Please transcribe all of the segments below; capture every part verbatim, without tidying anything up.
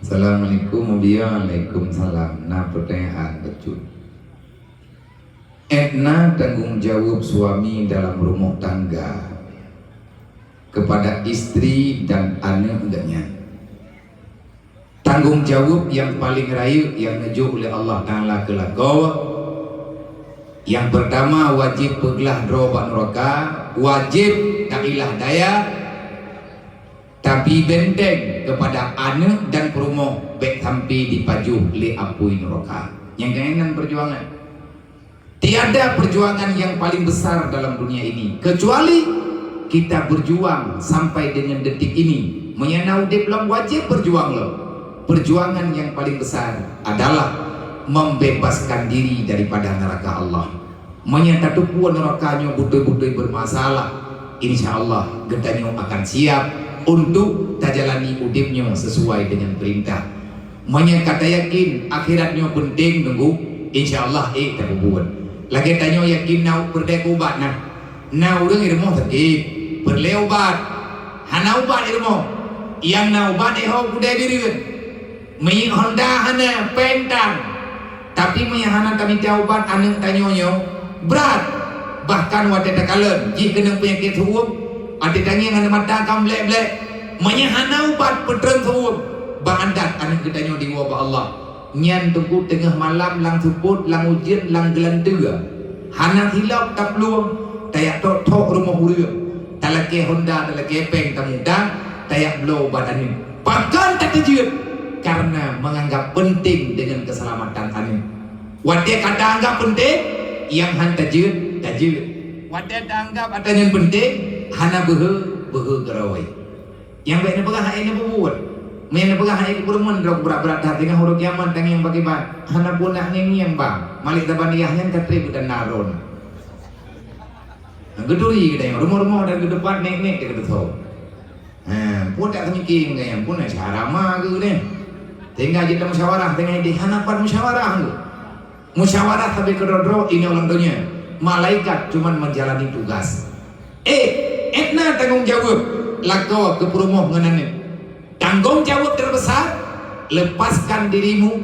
Assalamualaikum, waalaikumsalam. Na pertanyaan bacut. Ét na tanggong jaweueb suami dalam rumoh tangga kepada istri dan aneuk geuh nyan. Tanggong jaweueb nyang paleng rayeuk nyang neujok lé Allah Taala keu lakoe, nyang peurtama wajéb peuglah droe bak nuraka, wajéb tailah daya, tapi benteng kepada aneuk dan peurumoh bék sampai jipajoh lé apui nuraka. Nyang keunan peujuangan. Tiada perjuangan yang paling besar dalam dunia ini, kecuali kita berjuang sampai dengan detik ini. Meunyoe na udeb lom, wajéb berjuang lom. Perjuangan yang paling besar adalah membebaskan diri daripada neraka Allah. Meunyoe tateupeue neraka nyoe beutôi-beutôi bermasalah, insya Allah geutanyoe akan siap untuk tajalani udeb nyoe sesuai dengan perintah. Meunyoe ka tayakin akhirat nyoe peunteng, teungku, insya Allah ék tapeubuet. Lagée tanyoe yakin na peureulée ubat na. Na ureuëng i rumoh sakét, peureulée ubat. Hana ubat i rumoh. Nyang na ubat éh ho keudée bireuen. Minyeuk honda hana, péng tan. Tapi meunyoe hana tamita ubat aneuk tanyoe nyoe, brat. Bahkan watée takalon jih keuneuk peunyakét seuuem, watée tangieng aneuk mata ka meublek-blek. Meunyoe hana ubat peutreun seuuem, bak adat aneuk geutanyoe diwoe bak Allah. Nyan teungku teungoh malam lam seupôt, lam ujeuen, lam geulanteue. Hana silop taplueng, tajak thok-thok rumoh ureuëng, talakée honda, talakée péng, tamutang, tajak bloe ubat aneuk. Pakon tateujeuet? Karena menganggap penting dengan keselamatan aneuk. Watée ka taanggap penting, nyang han tajeuet, tajeuet. Watée taanggap atra nyan penting, hana beuhe, beuhe keurôi. Nyang bék neupeugah hai neububuet. Meunyoe neupeugah hai keupeureumeun droe brat-brat that, teungoh uroe kiamat tangieng pakriban, hana pun nak ngieng-ngieng bang. Malik Zabaniyah nyan ka treb dan narun. Geuturi geutanyoe, rumoh-rumoh dan geutupat nek-nek deungon teusoe. Ha, pun tak seumiké ngon nyang pun syara ma geuh neh. Sehingga jeuet musyawarah teungoh ideh hana pat musyawarah geuh. Musyawarah sabe keudroe-droe inoe lam donya. Malaikat cuman menjalani tugas. Eh, ét na tanggong jaweueb lakoe keu peurumoh ngon aneuk. Tanggong jaweueb terbesar, lepaskan dirimu.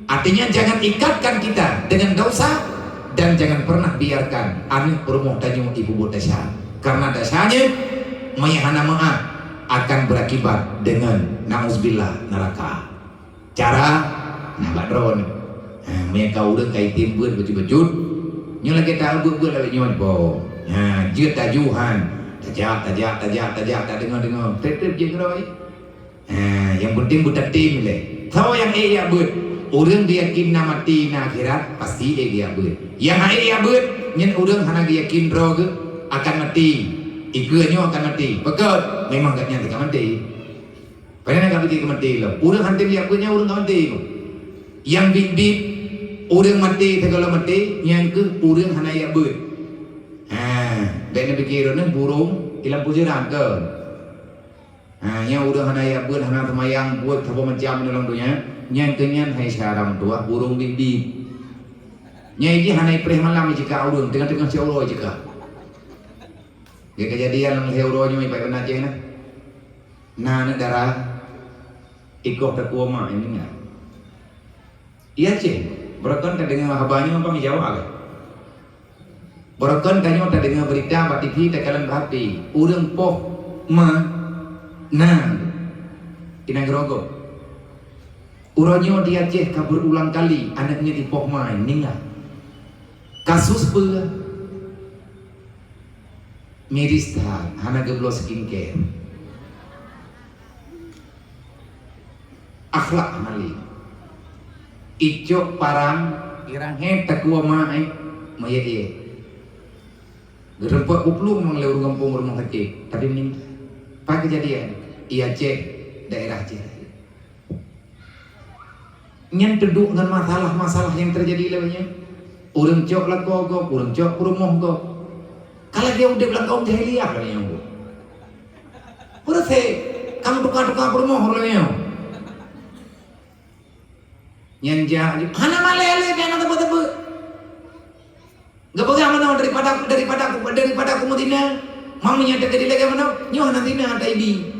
Artinya jangan ikatkan kita dengan dosa dan jangan pernah biarkan aneuk peurumoh tanyoe ibubuet desya. Karena desyanya meunyoe hana meuáh akan berakibat dengan, nauzubillah, neraka. Cara na bak droeneuh. Ha, meunyoe ka ureuëng ka item beuet bacut-bacut, nyoe lagée ta beuet-beuet lagée nyoe po. Ha, jeuet taju han. Tajak, tajak, tajak, tajak, tak deungoe-deungoe. Treb-treb jeuet keudroe. Ha, nyang penting beutatem ilée. Soe nyang ék jak beuet? Ureuëng geuyakin na maté na akhirat, pasti ék jak beuet. Nyang hana ék jak beuet, nyan ureuëng hana geuyakin droe geuh akan maté. Ikeue nyoe akan maté. Pakon? Memang gobnyan teuka maté. Padahai ka pike keu maté lom. Ureuëng hana tem jak beuet nyan ureuëng ka maté. Nyang biet-biet ureuëng maté sigohlom maté, nyan keuh ureuëng hana jak beuet. Ha, bék neupike droeneuh burông i lampôh siran kon. Ha, nyang ureuëng hana jak beuet, hana seumayang, buet saboh macam lam donya, nyan keuh nyan hai syara meutuwah burông biet-biet. Nyan jih hana ipreh malam icikak ureuëng, teungoh-teungoh siuroe icikak. Gét keujadian lam lhée uroe nyoe ibai beunaséh na. Na aneuk dara, ikoh takue ma nyang meuninggai. Iya ceh, beureukan ka deungoe haba nyoe bang Jawa lé. Beureukan tanyoe tadeungoe beurita bak TV, takalon bak HP, ureuëng poh ma na inan geurogoe. Uroe nyoe di Aceh ka beurulang kali aneuk nyan ipoh ma meuninggai. Kasus peue? Miris that, hana geubloe skincare. Akhlak hana lé. Icok parang, irang hé takue ma éh, meuék-ék. Geureumpok buplueng lé ureuëng gampông rumoh sakét, tapi meuninggai. Pat keujadian? Di Aceh, daerah Aceh. Nyan teuduek ngon masalah-masalah nyang teujadi lagée nyan. Ureuëng cok lakoe gob, ureuëng cok peurumoh gob. Ka lagée udeb lam kaum jahiliyah lagée nyan. Ureuëng se, kamoe tuka-tuka peurumoh lagée nyan. Nyan jak, hana malée lé, hana teupeu-teupeu. Geupeugah meunoe, daripada, daripada, daripada kumeuzina, meunyoe teukeudi lagée meunoe, nyoe hana zina, hana ibi.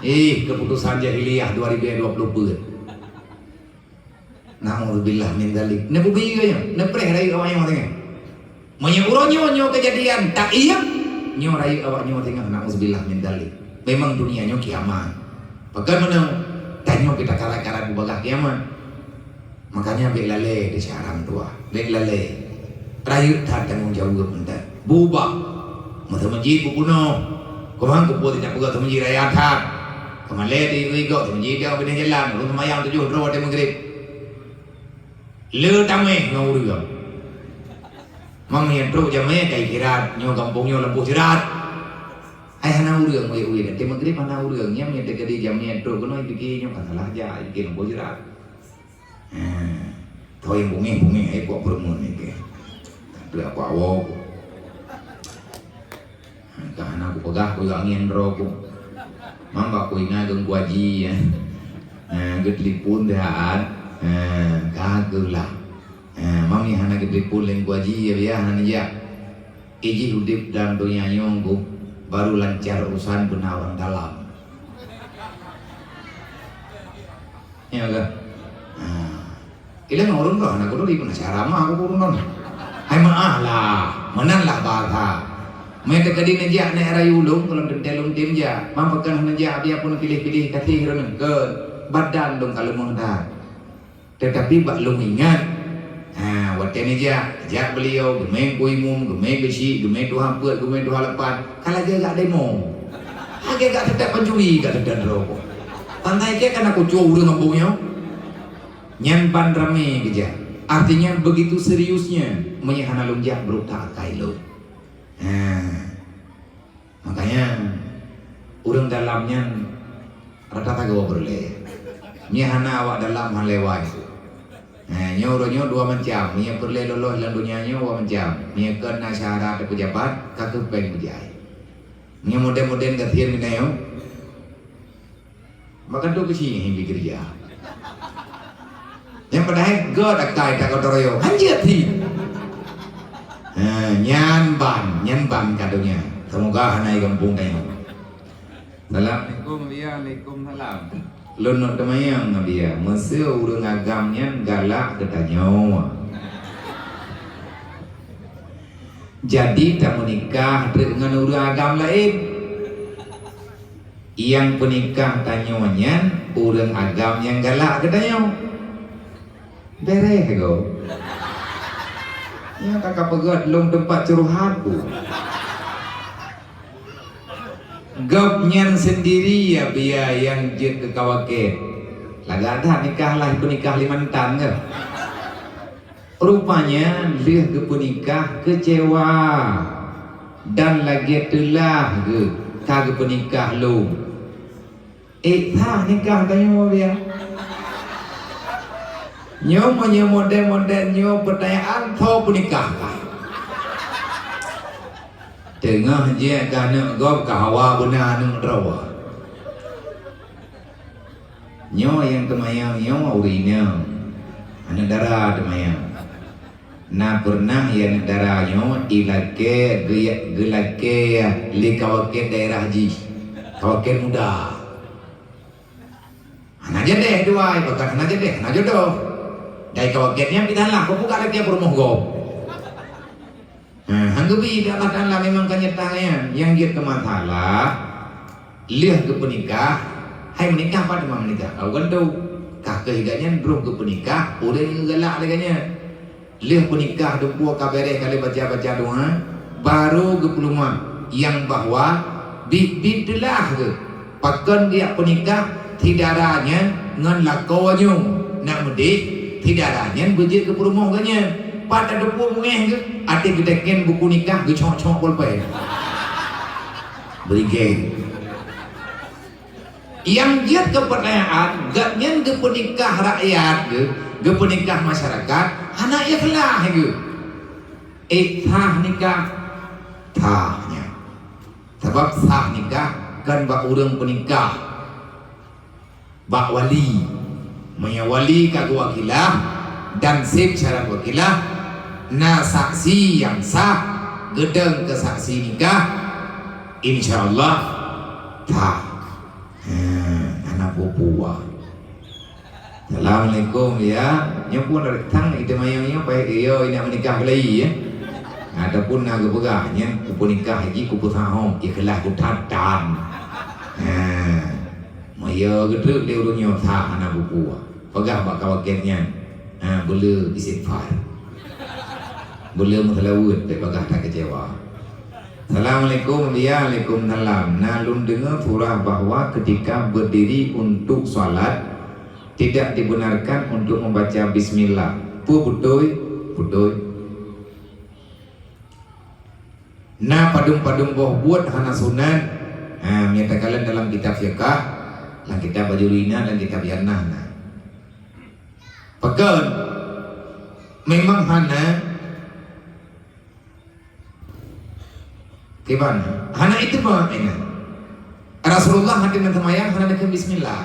Eh, keputusan jahiliyah dua ribu dua puluh peuet. Naudzubillah min dzalik. Neubeubi nyoe, neupreh rayeuk awak nyoe tengah. Meunyoe uroe nyoe, nyoe keujadian taiem, nyoe rayeuk awak nyoe tengah, naudzubillah min dzalik. Memang dunia nyoe kiamat. Pakon meunoe? Tanyoe kita karat-karat bubagaih kiamat. Makanya bék lalé desya orang tua. Bék lalé. Rayeuk that tanggong jaweueb that. Bubah. Meuteumeuji bupeunoh. Keuhan kupeue tindak peugah teumeuji raya that. Keumalée di igoe teumeuji di binéh jalan. Ulôn seumayang tujoh droe watée meugrib. Le tameh ngon ureuëng. Mang nyang trok jamé kai kirat, nyoe gampông nyoe lampu sirat. Ai hana ureuëng wéh-wéh, dan teuma grib hana ureuëng. Nyang meunyoe teukeudi jamé trok keunoe pike nyoe ka salah jak, pike lampu sirat. Hah, tho nyang bungéh-bungéh ai puak peureumeun ni ke. Tapi apa awak? Ka hana kupeugah, kuyue angén droe ku. Mang bak kuingat Teungku Haji, ya. Eh, geutelepon teuh, eh, ka geulah. Eh, mang nyang hana geutelepon lé Teungku Haji, ya, biar hana neujak. Ijih udeb dalam donya nyoe, Teungku, baru lancar urusan beuna ureuëng dalam. Ya ke? Ha. Ileng ureuëng kah, aneuk kudu di penacara mah aku ureuëng nyoe. Hai meu'ah lah, meunan lah bahasa. Meuteukadi neujak nèk rayu ulôn, kalau teuntèe lôn tem jak. Mang pakon hana jak, biar pun pilih-pilih kasih ureuëng nyoe. Keu badan lôn ka leumoh that. Tetapi bak lôn ingat, ha, watèe neujak, jak beliau, geumè Teungku Imum, geumè Geuchik, geumè Tuha Peuet, geumè Tuha Lapan, ka lagèe gak demo. Lagèe gak teutab pancuri, gak teutab droe. Pantai kèe kan aku cua ureuëng kampung nyoe. Nyan ban ramé geujak. Artinya begitu seriusnya, meunyoe hana lôn jak brok that akai lôn. Ha. Makanya ureuëng dalam nyan rata tagoe peureulèe. Meunyoe hana awak dalam han lewat. Ha, nyoe uroe nyoe dua macam. Meunyoe peureulèe loloh lam donya nyoe dua macam. Meunyoe kon na syahara atau pejabat, ka keu péng beujai. Meunyoe modern-modern gasien keunoe, Maka tu keuchik nyan pikeureuja. Nyang padahai gèt akai that gotong royong. Hanjeuet hi. Ha, nyan ban, nyan ban ka donya. Semoga hana i gampông tanyoe. Assalamualaikum, ya, waalaikumsalam. Lôn neuk teumanyong, Nabi, ya. Meuseu ureuëng agam nyan galak keu tanyoe. Jadi tameunikah treuk ngon ureuëng agam laén. Nyang peunikah tanyoe nyan ureuëng agam nyang galak keu tanyoe. Beres go. Nyoe ka kapeugöt lôn teumpat curhat ku. Gobnyan sendiri ya biya nyang jeuet keu kawakét. Lagak that nikah lah peunikah lé mantan ke? Rupanya lheueh geupeunikah keucewa dan lagèe teulah geuh ka geupeunikah lom. Ék sah nikah tanyoe biya. Nyoe meunyoe model-model nyoe peutanyaan tho peunikah kah. Teungoh jeuet keu aneuk gob ka hawa beuna aneuk droe. Nyoe nyang teumanyong nyoe ureuëng inong, aneuk dara teumanyong. Na peureunah ya aneuk dara nyoe ilakée geu-, geulakée lé kawakét daerah jih, kawakét muda. Hana jadeh dua, bahkan hana jadeh, hana jodoh. Dai kawakét nyan pih talah, kok buka lagée peurumoh gob. Ha, han geubi lé Allah Taala memang ka nyata nyan. Nyang jeuet keu masalah, lheueh geupeunikah, hai meunikah pat teuma meunikah. Kau gantung. Ka keuh gobnyan droe geupeunikah, ureuëng nyang galak lagée nyan. Lheueh peunikah dumpeue ka beres ka lheueh baca-baca doa, baru geupeulumah nyang bahwa biet-biet teulah geuh. Pakon geujak peunikah, si dara nyan ngon lakoe nyoe na meudeh, si dara nyan beujeuet keu peurumoh geuh nyan. Pat tateupeue beungéh geuh, até geuteken buku nikah geucok-cok pulpén. Brigade. Nyang jeuet keu peutanyaan, gobnyan geupeunikah rakyat geuh, geupeunikah masyarakat, hana ikhlas geuh. Ék sah nikah? Sah nyan. Sabab sah nikah kon bak ureuëng peunikah, bak wali. Meunyoe wali ka geuwakilah dan sép syarat wakilah, na saksi nyang sah, geudong keu saksi nikah, insya Allah sah. Ha, Bubuah. Assalamualaikum, ya. Nyoe pun dari tang itu mayang nyoe, payah dia nak menikah lagi, ya. Ataupun nak geupeugah, nyan kupeunikah lagi, kupeusahong, ikhlas kutatan. Ha. Maya geutreuk lé ureueng nyoe, sah hana bubuah. Peugah bak kawan nyan. Ha, bela istighfar. Bela meuseulaweuet, bèk peugah takeucewa. Assalamualaikum, ya, alaikumsalam. Na lôn deungoe surah bahwa ketika berdiri untuk salat, tidak dibenarkan untuk membaca bismillah. Peue beutôi? Beutôi. Na padum-padum boh buet hana sunat. Ha, meunyo takalon dalam kitab fiqah, lam kitab Bajuri na dan kitab Yanah na. Pakon? Memang hana. Kiban? Hana itu pun enak. Rasulullah hati dan semayang hana dengan bismillah.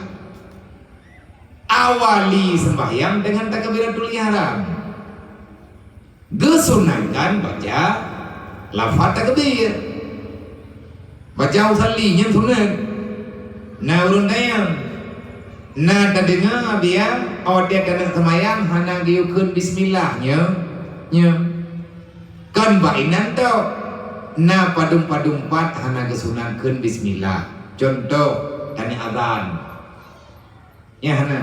Awali sembahyang dengan takbiratul ihram. Geusunatkan baca lafaz takbir. Baca usalli nyan sunat. Na ureueng tanyong, na tadeungoe biya watèe taneuk seumayang hana geuyue kheun bismillah nyoe? Nyoe. Kon bak inan tok. Na padum-padum pat hana geusunat kheun bismillah. Contoh, taneuk azan. Nyan hana.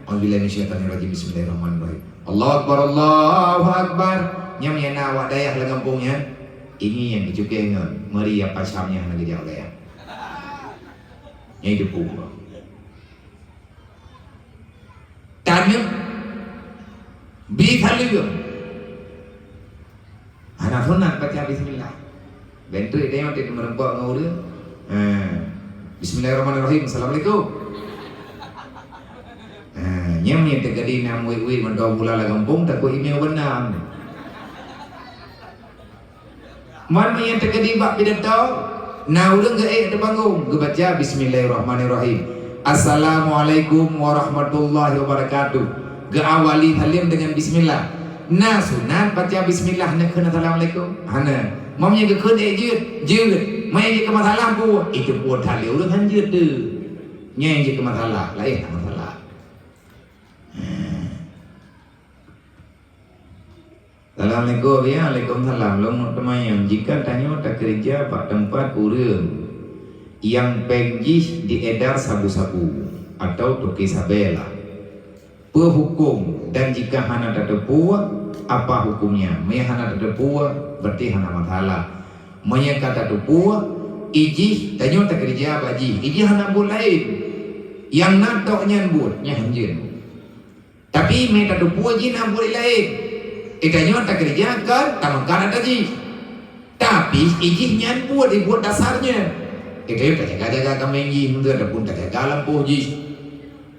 Auzubillahi minasyaitonirrajim. Bismillahirrahmanirrahim. Allahu akbar, Allahu akbar. Nyan meunyo na awak dayah lam gampông nyan, ingieng geucukéh ngon meuri apa Syam nyan hana geujak dayah. Nyan itu pun. Taneuk bi saleuem. Hana sunat baca bismillah. Bentuk dia yang tidak merempak dengan urut. Ha. Bismillahirrahmanirrahim. Assalamualaikum. Ha, nyan yang terjadi nam wik-wik mantong mula lam gampông takut email benar. Man yang terjadi bak pidato, na ureueng geuék di panggong, geubaca bismillahirrahmanirrahim. Assalamualaikum warahmatullahi wabarakatuh. Geuawali salam dengan bismillah. Na sunat baca bismillah na kheun assalamualaikum? Hana. Mam nyang geukheun ék jeuet, jeuet. Mam nyang jeuet keu masalah buet, itu buet that lé ureueng han jeuet tu. Nyang jeuet keu masalah, laén na masalah. Assalamualaikum. Ya, waalaikumsalam. Lôn teumanyong, jika tanyoe takeurija bak teumpat ureueng nyang péng jih diedar sabu-sabu atau toke sabe lah, peue huköm? Dan jika hana tateupeue, apa hukömnya? Meunyo hana tateupeue, berarti hana masalah. Meunyo ka tateupeue, ijih, tanyoe takeurija bak jih, ijih hana buet laén. Nyang na tok nyan buet, nyan hanjeut. Tapi meunyo tateupeue jih na buet laén, eh, tanyoe takeurija kon tameukat ata jih. Tapi ijih nyan buet, eh, buet dasar nyan. Eh, tanyoe tajaga-jaga kaméng jih, meunteuk ataupun tajaga lampôh jih.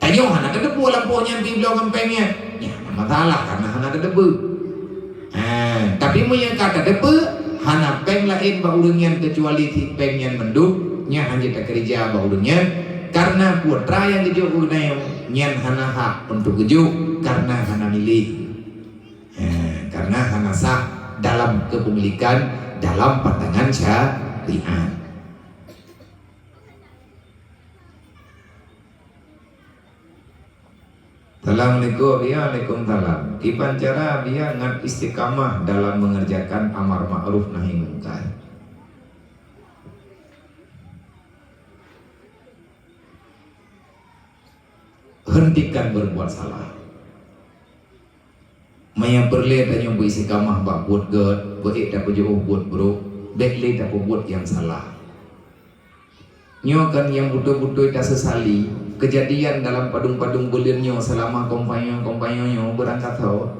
Tanyoe hana tateupeue lampôh nyan pih bloe ngon péng nyan. Nyan hana masalah, karena hana tateupeue. Ha, tapi meunyo ka tateupeue, hana péng laén bak ureueng nyan keucuali sit péng nyan mandum, nyan hana takeurija bak ureueng nyan, karena putra nyang geujok keu geutanyoe nyan hana hak untuk geujok, karena hana milék. Ha, karena hana sah dalam kepemilikan dalam pandangan syariat. Assalamualaikum. Ya, waalaikumsalam. Kiban cara biar ngat istiqamah dalam mengerjakan amar ma'ruf nahi mungkar? Hentikan berbuat salah. Meunyo peureulée tanyoe beuistiqamah bak buet gét, beuék tapeujiôh buet brôk, bék lé tapeubuet nyang salah. Nyoe kan nyang beutôi-beutôi tasesali, keujadian dalam padum-padum buleuen nyoe seulama kompanyong-kompanyong nyoe beurangkat thot.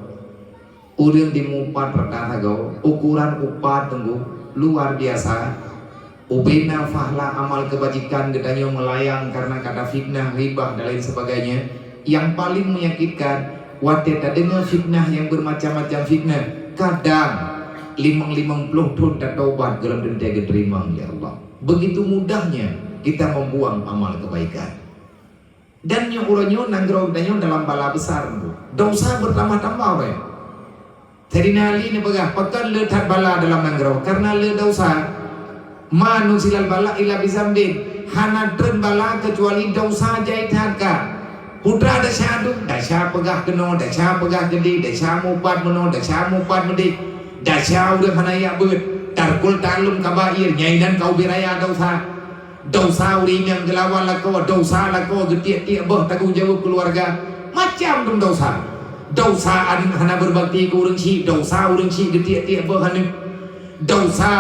Ureuëng dimupat rata sagoe, ukuran upat teunggu luar biasa. Ubena fahla amal keubajikan geutanyoe meulayang kareuna kata fitnah, ghibah dan lain sebagainya. Nyang paleng menyakitkan, watée tadeungoe fitnah nyang beumacam-macam fitnah, kadang limong-limong ploh thon tatobat gohlom teuntée geuteurimong lé Allah. Begitu mudahnya kita membuang amal kebaikan. Dan nyoe uroe nyoe nanggroe geutanyoe dalam bala besar. Dosa bertambah-tambah uroe. Saidina Ali neupeugah, pakon le that bala dalam nanggroe, kareuna le dosa. Ma nuzilal bala illa bizambin. Hana treun bala keucuali desya jai that ka. Putra desya tu, desya peugah keunoe, desya peugah keudeh, desya mupat meunoe, desya mupat meudeh. Desya ureuëng hana jak beuet. Tarkul ta'allum kabair, nyan inan ka ubé raya desya. Desya ureuëng nyang geulawan lakoe, desya lakoe geutiek-tiek boh tanggong jaweueb keuluwarga. Macam dum desya. Desya aneuëk hana beubakti keu ureuëng syiek, desya ureuëng syiek geutiek-tiek boh aneuëk. Desya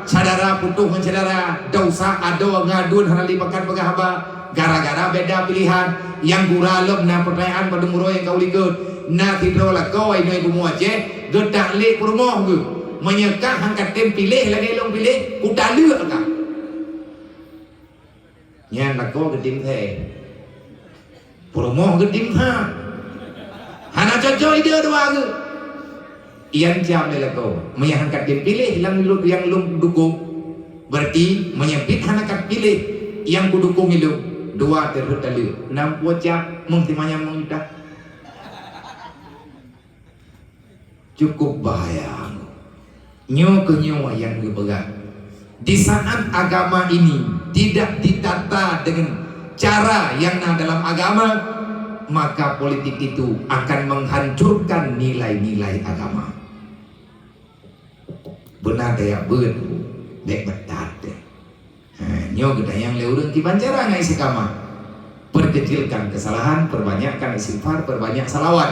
syedara putôh ngon syedara, desya adoe ngon aduen hana lé pakat peugah haba, gara-gara beda pilehan. Nyang gura lom na peutanyaan padum uroe nyang ka ulikot. Na sidroe lakoe inoe bumoe Aceh, geutak lé peurumoh geuh. Meunyoe kah han katem piléh lagée lôn piléh, kutaleuek kah. Nyan lakoe geutem thée. Peurumoh geutem that. Hana cocok ide dua geuh. Ian cam lé lakoe. Meunyoe han katem piléh nyang lôn, nyang lôn dukong, berarti meunyoe pih hana kat piléh nyang kudukong ilôn, dua teurhot taleuek. Nam pue cam meuh timanyam meuh juta. Cukup bahaya. Nyoe keuh nyoe nyang geupeugah. Di saat agama ini tidak ditata dengan cara yang na dalam agama, maka politik itu akan menghancurkan nilai-nilai agama. Beuna tajak beuet, bék meutat deh. Ha, nyoe geutanyong lé ureuëng kiban cara ngon istiqamah. Perkecilkan kesalahan, perbanyakkan istighfar, perbanyak salawat.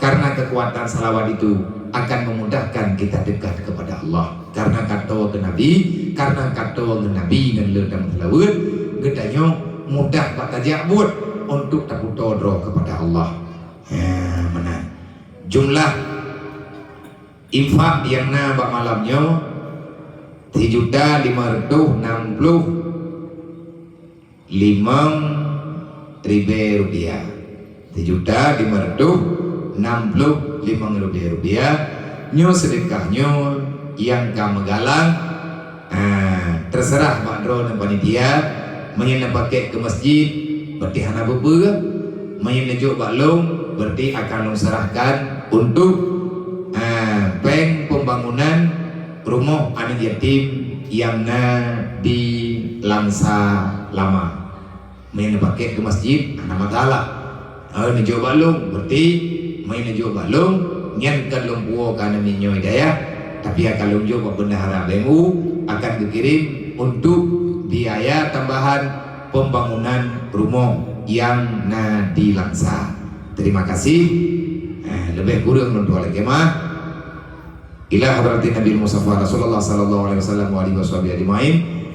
Karena kekuatan salawat itu akan memudahkan kita dekat kepada Allah. Karena katoe keu Nabi, karena katoe ngon Nabi ngon le dan salawat, geutanyong mudah bak tajak buet untuk taputo droe kepada Allah. Ha, meunan. Jumlah infak nyang na bak malam nyoe, sijuta lima reutôh nam ploh limong ribée rupiah. Sijuta lima reutôh nam ploh limong ribée rupiah. Nyoe seudeukah nyoe nyang ka meugalang. Ah, teuseurah bak droeneuh panitia, meunyoe neupakék keu masjid, berarti hana beupeue. Meunyoe neujok bak lôn, berarti akan lôn seurahkan untuk, ah, péng pembangunan rumoh aneuëk yatim nyang na di Langsa Lama. Meunyoe neupakék keu masjid, hana masalah. Eh, neujok bak lôn, berarti meunyoe neujok bak lôn, nyan kan lôn puwoe keu aneuk miet nyoe dayah, tapi akan lôn jok bak bendahara B M U, akan geukirém untuk biaya tambahan pembangunan rumoh nyang na di Langsa. Terima kasih. Eh, leubeh kureueng lôn tuan lakée meu'ah. Ila hadratin Nabi Mustafa Rasulullah sallallahu alaihi wasallam wa alihi washabihi ajma'in,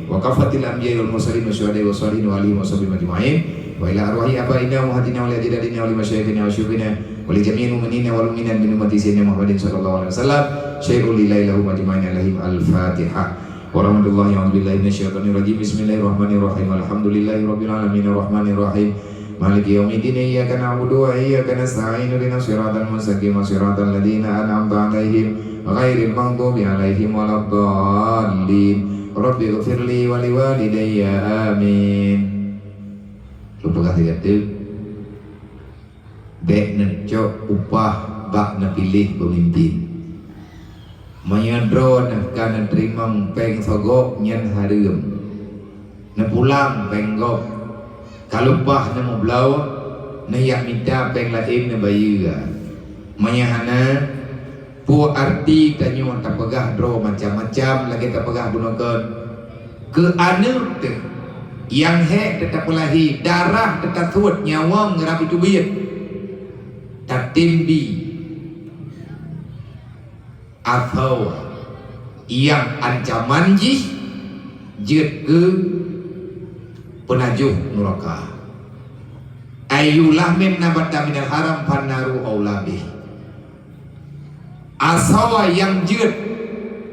wa kaffatil anbiya wal mursalin wa syuhada wa shalihin wa alihi washabihi ajma'in, wa ila arwahi abaina wa ummahatina wa li ajdadina wa li masyayikhina wa syuyukhina wa li jami'il mu'minina wal mu'minat min ummati sayyidina Muhammadin sallallahu alaihi wasallam, syai'un lillahi lahum ajma'in alaihim. Al-Fatihah. Wa rahmatullahi, a'udzu billahi minasy syaithanir rajim. Bismillahirrahmanirrahim. Alhamdulillahi rabbil alamin, arrahmanir rahim, maliki yaumiddin. Iyyaka na'budu wa iyyaka nasta'in. Ihdinas siratal mustaqim, siratal ladzina an'amta 'alaihim, ghairil maghdubi 'alaihim waladdallin. Rabbighfirli wa liwalidayya. Amin. Lôn peugah sigoe teuk. Bék neucok upah bak neupiléh peumimpén. Meunyoe droeneuh ka neuteurimong péng sogok, nyan hareuem. Neupulang péng gob. Ka leupah neumubloe, neujak mita péng laén neubayeue. Meunyoe hana, peue arti tanyoe tapeugah droe macam-macam lagée tapeugah bunoe kon? Keu aneuk teuh nyang hék teuh tapeulahé, darah teuh tasuet, nyawöng rab teubiet, tatem bi. Asoe nyang ancaman jih jeuet keu peunajoh nuraka. Ayyu lahmin nabata minal haram fannaru aula bih. Asoe nyang jeuet,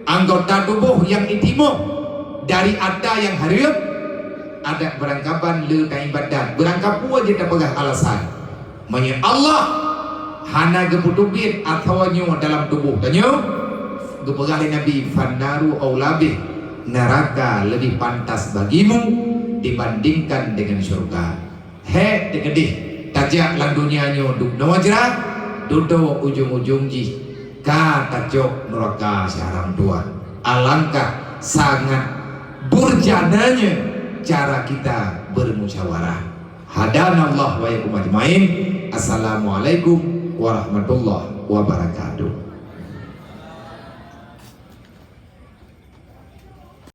anggota tuboh nyang itimoh dari ata nyang hareuem, adak beurangkaban le taibadat, beurangkapeue jeuet tapeugah alasan. Meunyoe Allah hana geupeuteubiet asoe nyoe dalam tuboh tanyoe, geupeugah lé Nabi, "Fannaru aula bih," neuraka leubeh pantas bagimu dibandingkan dengan syeuruga. Hék teuh keudeh tajak lam donya nyoe dum noe jra, dudoe ujong-ujong jih ka tacok neuraka siharam tuan. Alangkah sangat Burjananya cara kita bermusyawarah. Hadanallah wa iyyakum ajmain. Assalamualaikum warahmatullahi wabarakatuh.